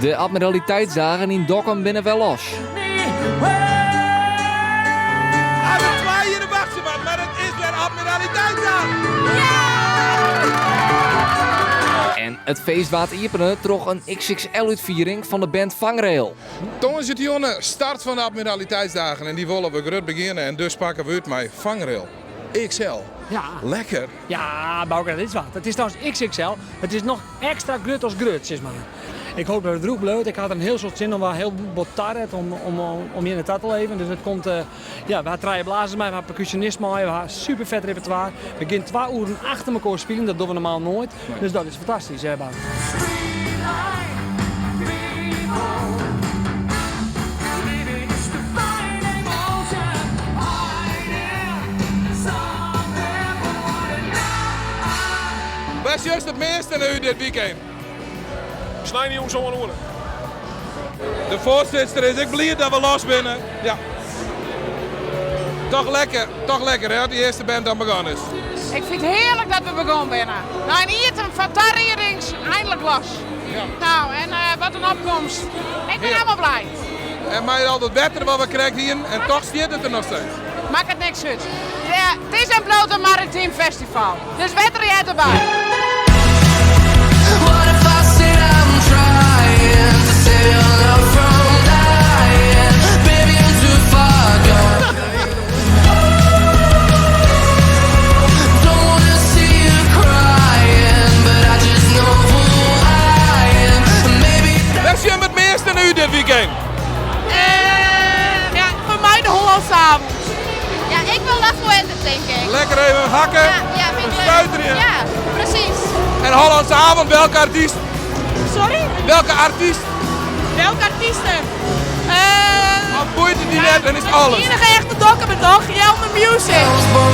De Admiraliteitsdagen yn Dokkum binne wer los. Hawwe twa jier wachtsje moatten, mar it is wer Admiraliteitsdagen! En it feest waard iepene troch in XXL-útfiering fan de band Vangrail. Tongersdeitejûn, start fan de Admiraliteitsdagen en dy wolle we grut begjinne en dus pakke we út mei Vangrail XL. Ja. Lekker! Ja, Bauke, dat is wat. It is trouwens XXL. It is noch ekstra grut as grut, sis mar. Ik hoopje dat it drûch bliuwt. Ik ha der in hiel soad sin om wa hiel bot taret om, om, om hjir nei ta te leven. Dus it komt, uh, ja, we ha trije blazers mei, we ha percussionist mei, we ha super fet repertoire. We gean twa oeren achter mekoar spyljen, dat dogge we normaal noait. Dus dat is fantastysk, hè, Bauke. Wêr sjochst it measte nei út dit wykein? Sneinjûn sân oere. De foarsitster is ek bliid dat we los binne. Ja. Toch lekker, toch lekker hè, as dy earste band dan begûn is. Ik fyn it hearlik dat we begûn binne. Nei in jier fan tariedings einlik los. Ja. Nou, en uh, wat in opkomst. Ik bin Ja. helemaal blij. En mei al dat wetter wat we krekt hienen en toch stiet it der noch steeds. Makket niks út. Ja, it is en bliuwt in maritym festival. Dus wetter heart derby. What if I said I'm trying to save your love from dying? Baby, you're too far gone. Don't wanna see you crying, but I just know who I am. Maybe Wêr sjogge we it measte nei út dit wykein? ja, foar my de Hollandse avond. Ja, ik wil La Fuente, denk ik. Lekker even hakken, Ja, ja, vind ik leuk. stuiterje. Ja, precies. En Hollandse avond, welke artiest? Sorry? Welke artiest? Welke artiesten? Uh, Of boeit it dy net en is alles? De iennige echte Dokkumer toch? Jelmer Music. I was born